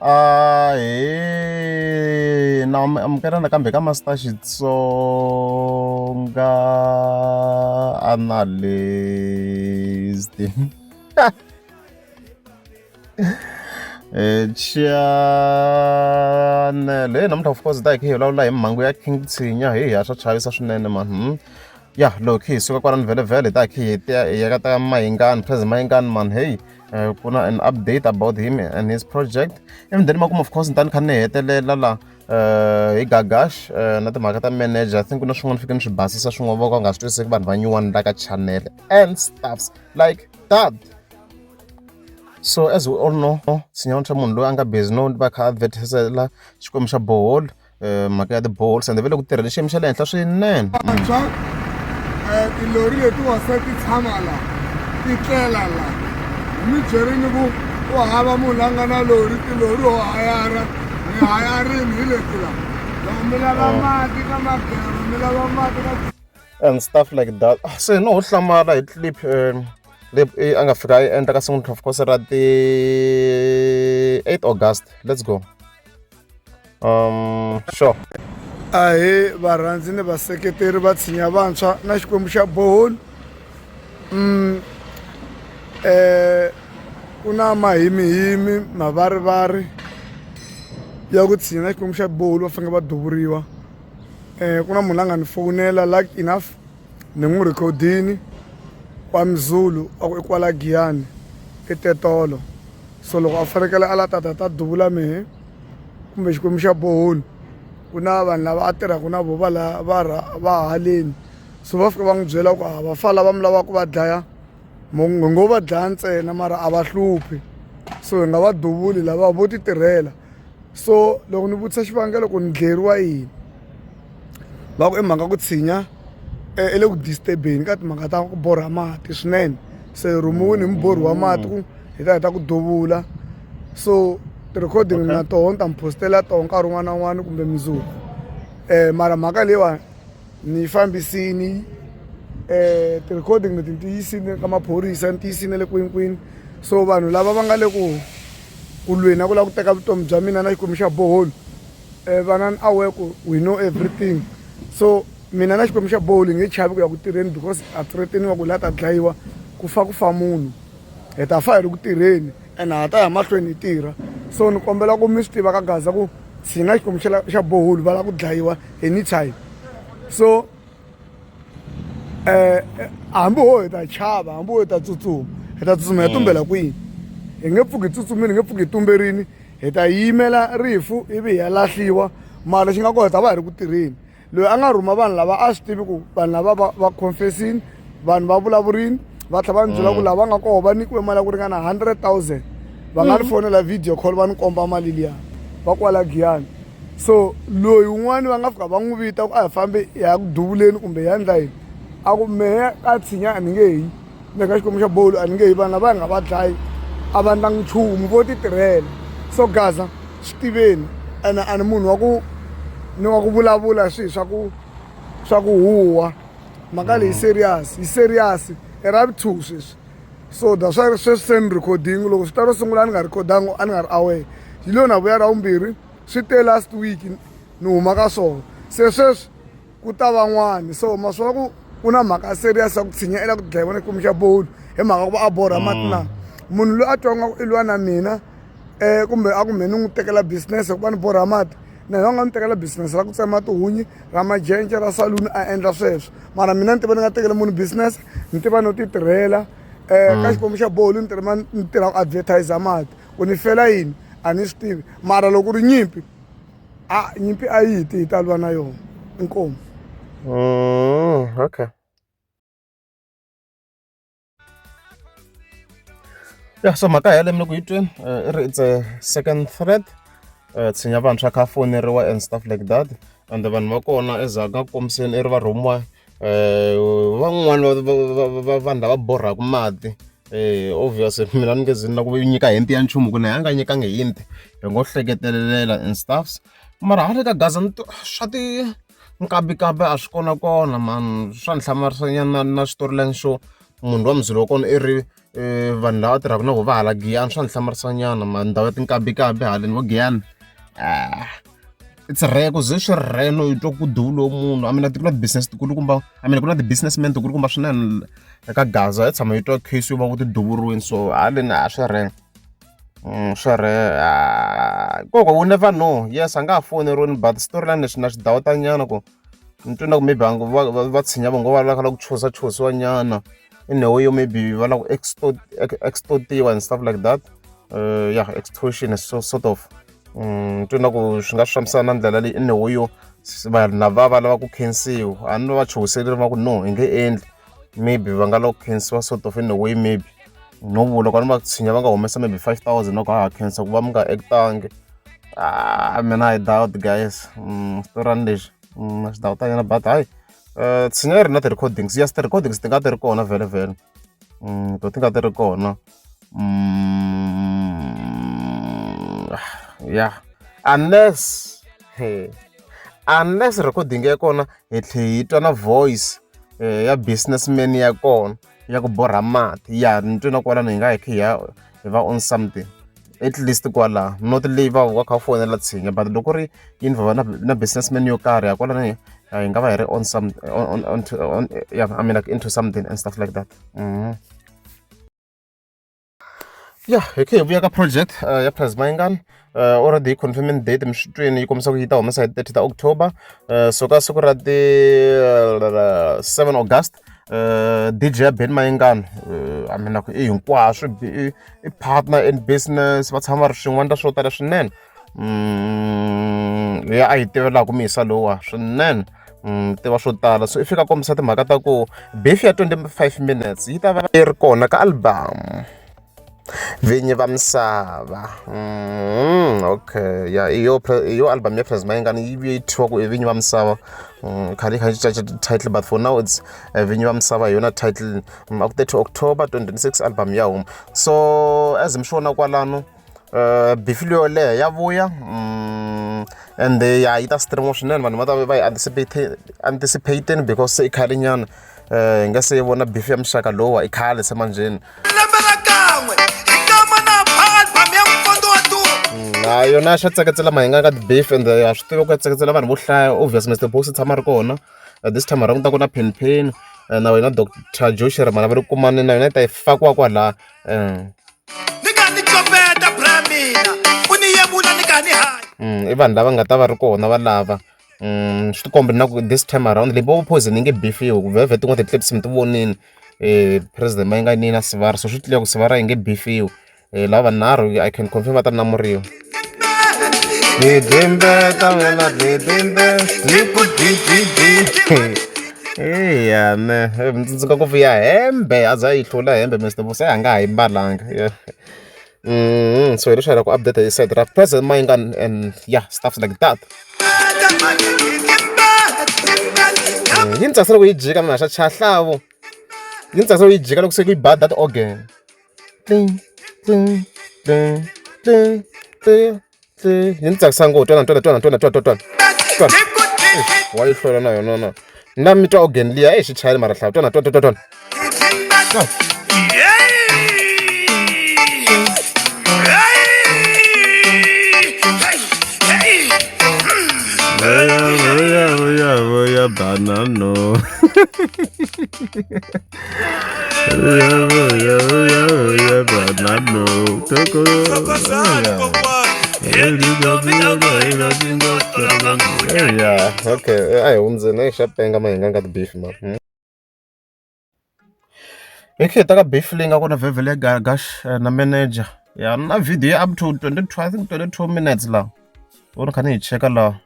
Ahee na amukela nakambe ka Master Xitsonga Analyst channel hey namuntlha of course hi ta hi kha hi vulavula hi mhangu ya King Tshinya heyi a swa chavisa swinene man ya loko hi suka kwalano vhele vhele hi ta hi kha hi tiya hi ya ka ta Mayengani President Mayengani man hey ku na an update about him and his project and then makumu of course ni ta ni kha ni hetelela la hi Gagash na timhaka ta manager I think ku na swin'wana fike ni swi basisa swin'wana vo ka nga swi twisiseki vanhu va nyuwani la ka channel and stuffs like that. So as we all know Tshinya munhu loyi a nga busy no va kha advertisela xikwembu xa borehole mhaka ya ti-boreholes ende va le ku tirheni xiyimo xa le henhla swinene. Vantshwa tilori letiwa se ti tshama la ti tlela la hi mi byerini ku ku hava munhu la nga na lori tilori ho hayara mi hayarini hi leti la loko mi lava mati ka magero mi lava mati ka and stuff like that. Se no ho hlamala hi clip leyi a nga fika a yi endla ka siku of course ra ti 8 August. Let's go. Sure. Ahee varhandzi ni vaseketeri va tshinya vantshwa na xikwembu xa borehole ku na mahimihimi mavarivari ya ku tshinya na xikwembu xa borehole va fanele va duvuriwa ku na munhu la nga ni fowunela luck enough ni n'wi rhikhodini wa Mzulu a ku i kwala Giyani i tetolo so loko a fanekele a la ta ta ta duvula mehe kumbe xikwembu xa borehole ku na vanhu lava a tirhaka na vo va la va va haleni so va fika va n'wi byela ku a va fa lava mi lavaka ku va dlaya mo ngo va dlaya ntsena mara a va hluphi so hi nga va duvuli lava vo ti tirhela so loko ni vutisa xivangelo ku ni dlayeriwa yini va ku i mhaka ku tshinya i le ku disturb-eni ka timhaka ta ku borha mati swinene se hi rhumiwile hi muborhi wa mati ku hi ta hi ta ku duvula so ti-recording na toho ni ta mi postela toho nkarhi wun'wana na wun'wana kumbe mundzuku mara mhaka leyiwani ni yi fambisini ti-recording leti ni ti yisile ka maphorisa ni ti yisile na le kwinikwini so vanhu lava va nga le ku ku lweni na ku lava ku teka vutomi bya mina na xikwembu xa borehole va na ni aware ku we know everything so mina na xikwembu xa borehole hi nge chavi ku ya ku tirheni because a threateniwa ku la ta dlayiwa ku fa ku fa munhu hi ta fa hi ri ku tirheni and ha ta ya mahlweni hi tirha so ni kombela ku mi swi tiva ka Gaza ku tshina xikwembu xa xa borehole va lava ku dlayiwa anytime so hambi ho hi ta chava hambi ho hi ta tsutsuma hi ta tsutsuma hi tumbela kwini hi nge pfuki hi tsutsumile hi nge pfuki hi tumberini hi ta yimela rifu ivi hi ya lahliwa mara lexi nga kona hi ta va hi ri ku tirheni loyi a nga rhuma vanhu lava a swi tivi ku vanhu lava va va confess-ini vanhu va vulavurini va tlhela va ni byela ku lava nga koho va nyikiwe mali ya ku ringana 100,000 va nga ni fonela video call va ni komba mali liya va kwala Giyani so loyi un'wani va nga fika va n'wi vita ku a hi fambi hi ya ku duvuleni kumbe hi ya endla yini a ku mehe ka tshinya a ni nge yi me ka xikwembu xa bolo a ni nge yi vanhu lava hi nga va dlayi a va ndlangi nchumu vo ti tirhela so Gaza swi tiveni ene a ni munhu wa ku ni wa ku vulavula swilo swa ku swa ku huwa mhaka leyi serious yi serious i ra vu-two sweswi so that's why sweswi se ni rhikhodini loko swi ta ro sungula a ni nga rhikhodangi a ni nga ri aware yi lo na vuya ra vumbirhi swi te last week ni huma ka swona se sweswi ku ta van'wani so ma swi vona ku ku na mhaka serious ya ku tshinya i la ku dlayiwa na xikwembu xa bolo hi mhaka ku va a borha mati na munhu loyi a twa nga ku i lwa na mina kumbe a ku me ni n'wi tekela business hikuva ni borha mati na yena a nga ni tekela business ra ku tsema tihunyi ra majenje ra saluni a endla sweswo mara mina ni tiva ni nga tekeli munhu business ni tiva no ti tirhela ka xikwembu xa bolo ni tirha ni tirha ku advertise mati ku ni fela yini a ni swi tivi mara loko ku ri nyimpi a nyimpi a yi ti hi ta lwa na yona inkomu. Okay. Ya so mhaka yaleyo mi le ku yi tweni i ri it's a second threat tshinya vantshwa kha foneriwa and stuff like that and vanhu va kona as a nga kombiseni i ri va rhumiwa van'wani va vanhu lava borhaka mati obvious mina ni nge zi na ku nyika hint ya nchumu ku na a nga nyikangi hint hi ngo hleketelela and stuffs mara hale ka Gaza swa ti nkambikamba a swi kona kona mani swa ni hlamarisa nyana na storyline xo munhu wa muzilo wa kona i ri Vanhu lava tirhaka na voho va hala Giyani swa ni hlamarisa nyana ma ndhawu ya tinkabikabi haleni vo Giyani it's rare ku ze swi rare no twa ku duvuriwe munhu. I mean ku na ti-business tikulukumba, I mean ku na ti-business man tikulukumba swinene eka Gaza. Hi tshama hi twa case yo va ku ti duvuriwile, so haleni a swi rare. Swi rare nkoka we never know. Yes, a nga ha foneriwini, but storyline lexi na xi dawuta nyana ku ni twe na ku maybe va va tshinya va ngo va lava ku chusa chusiwa nyana in a way yo maybe va lava ku extortiwa and stuff like that. Yeah, extortion is so sort of twe na ku swi nga swi fambisana na ndlela leyi in a way yo vanhu lava va lava ku khensiwa, a ni va chuhiseleri va ku no hi nge endli, maybe va nga lava ku khensiwa sort of in a way. Maybe no vula ku a ni va tshinya va nga humesa maybe 5000 loko ha ha khensa ku va mi nga actangi. Ah, mina I doubt, guys. Storyline lexi na xi dawuta nyana, but hayi, tshinya yi ri na ti-recordings. Yes, ti-recordings ti nga ti ri kona vhele vhele, to ti nga ti ri kona. Yeah, unless, hey, unless recording ya kona hi tlhe hi twa na voice ya businessman ya kona ya ku borha mati ya ni twe na kwalano hi nga hi khe hi ya hi va on something at least kwalaho, not leyi va va kha fonela tshinya, but loko ri yi involve na businessman yo karhi ya kwalano hi nga va hi ri on some on, to, on, yeah, I mean like into something and stuff like that. Yeah, hi khe hi vuya ka project ya Prez Mayengani. Already hi confirming date mi swi twini, yi kombisa ku yi ta humesa hi 30 ta October. So ka siku ra ti 7 August, DJ ya Benny Mayengani, I mean like i hinkwaswo, i partner in business, va tshama va ri swin'wana ta swo tala swinene. Ya a yi tivelaka misa lowa swinene, tiva swo tala, so i fika kombisa timhaka ta ku beef ya 25 minutes yi ta va yi ri kona ka album Vinyi va Misava. Okay, ya i yo i yo album ya Prez Mayengani yi vuye yi thyiwa ku i Vinyi va Misava. Khale yi kha yi cinca title, but for now it's Vinyi va Misava hi yona title. A ku 30 October 2026 album ya huma. So as mi swi vona kwalano, beef leyo leha ya vuya, and ya yi ta stream swinene, vanhu va ta va yi anticipate because se i khale nyana hi nga se vona beef ya muxaka lowa, i khale se manjheni. Lembe ra kan'we hi kama na album ya Mfondo wa Duma. Na yona xa tseketsela Mahinga ka ti-beef, and ha swi tiva ku ya tseketsela vanhu vo hlaya. Obvious Mr Post tshama ri kona. This time around ta ku na Pen Pen na wena Dr Joe Shirimana va ri kumani na yona yi ta yi fakiwa kwala. Ni ka ni copeta bra mina u ni yevula ni ka ni hanya. I vanhu lava nga ta va ri kona va lava swi tikomba na ku this time around Limpopo Poison yi nge beefiwi ku vhevhe tin'wana ti-clips mi ti vonini, President Mayengani na Sivara, so swi clear ku Sivara yi nge beefiwi. Lava vanharhu I can confirm va ta namuriwa. Didimbeta wena didimbe ni ku dididi. Eya ne mi tsundzuka ngopfu ya hembe a za yi hlula hembe Mr Vusa a nga ha yi mbalanga. Yeah. So hi leswi hi ku update hi side ra President Mayengani and yeah, stuff like that. Yi ni tsakisa loko yi jika mina xa chahlavu, yi ni tsakisa loko yi jika loko se ku yi ba that organ. Tling, tling, tling, tling, tling, tling. Yi ni tsakisa ngopfu. Twana, twana, twana, twana, twana, twana, twana. Wa yi hlwela na yona na na mi twa organ liya e xi chayeli mara hlawu. Twana, twana, twana, twana. Vuya, vuya, vuya, vuya, banano. Vuya, vuya, vuya, vuya, banano. Toko. Yeah, okay. A hi hundzeni a xa penga Mahinga nga ti-beef ma. Hi khe hi ta ka beef leyi nga kona vhevhele ya Gagash na manager ya na video ya up to 22, I think 22 minutes laha u ri kha ni yi cheka laha,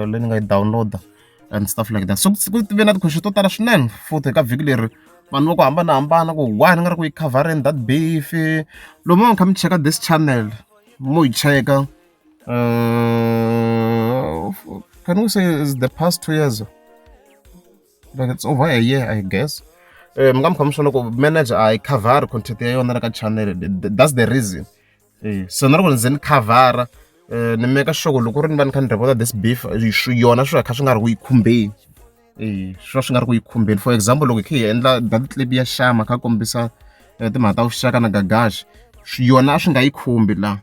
leyi ni nga yi download and stuff like that. So ku ve na ti-question to tala swinene futhi ka vhiki leri, vanhu va ku hambanahambana ku why ni nga ri ku yi khavhareni that beef. Lomu va kha mi cheka this channel mo yi cheka, can we say is the past 2 years, like it's over a year I guess. Mi nga mi kha mi swi vona ku manager a yi khavhari content ya yona la ka channel. That's the reason. So na loko ni ze ni khavhara, ni make sure ku loko ri ni va ni kha ni report this beef, yona swi va kha swi nga ri ku yi khumbeni, swi va swi nga ri ku yi khumbeni. For example, loko hi kha hi endla that clip ya Xama kha kombisa Timhaka ta vuxaka na Gagash yona a swi nga yi khumbi la.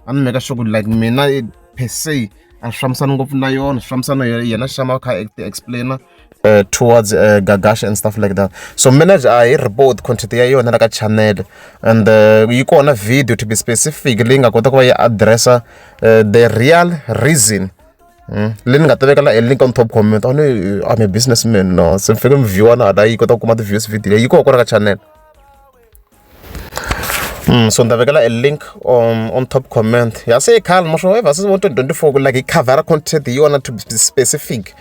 A ni make sure ku like mina per se a swi fambisani ngopfu na yona, swi fambisana na yena Shama a kha a ti explain-a towards Gagash and stuff like that. So manager a hi report content ya yona la ka channel, and yi kona video to be specific leyi nga kota ku va yi addressa the real reason. Leyi ni nga ta vekela a link on top comment. A ni I'm a businessman, no se mi fike mi viewa na hala yi kota ku kuma ti-views video leyi yi kona kwala ka channel. So ni ta vekela a link on top comment ya se khale ma swo ever since 2024 ku like hi khavhara content hi yona to be specific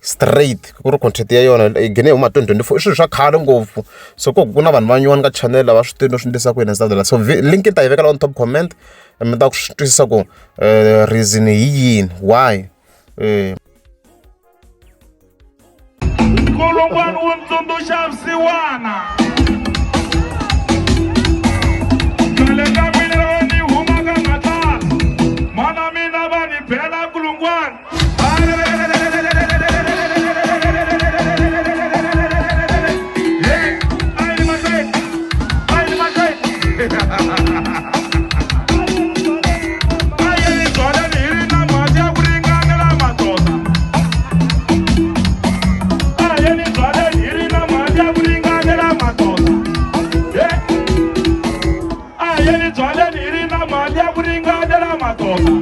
straight ku ri content ya yona yi gine huma 2024, i swilo swa khale ngopfu. So ku na vanhu va nyuwani ka channel lava swi tivi no swi endlisa ku yini and stuff like that. So link ni ta yi vekela on top comment, mi ta swi twisisa ku reason hi yini why. Nkulungwana wu tsundzuxa vusiwana. Khale ka mina ni huma ka matlala, mana mina va ni bela nkulungwana. Hey, a yi mahlweni, a yi mahlweni. A yi byaleni hi ri na mati ya ku ringanela madoda. A yeni byaleni hi ri na mati ya ku ringanela madoda. Hey. A yeni byaleni hi ri na mali ya ku ringanela madoda.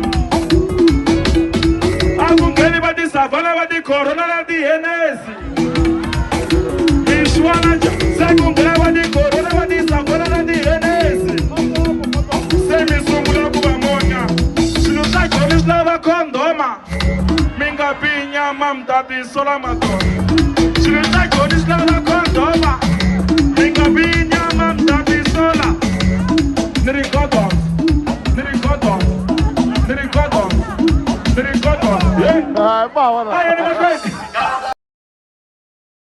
A ku ngheni va tisavana va tikhorona na tihenesi. Mixwana se ku nghena va tikhorona va tisavana na tihenesi. Se mi sungula ku va monya. Swilo swa joni swi lava khondoma. Mi nga bi nyama mi ta tisola madoda. Swilo swa joni swi lava khondoma. Mi nga bi nyama mi ta tisola. Ni ri godon, ni ri godon, ni ri godon, ni ri godon. Hey. Hayi, ba A yeni mahlweni.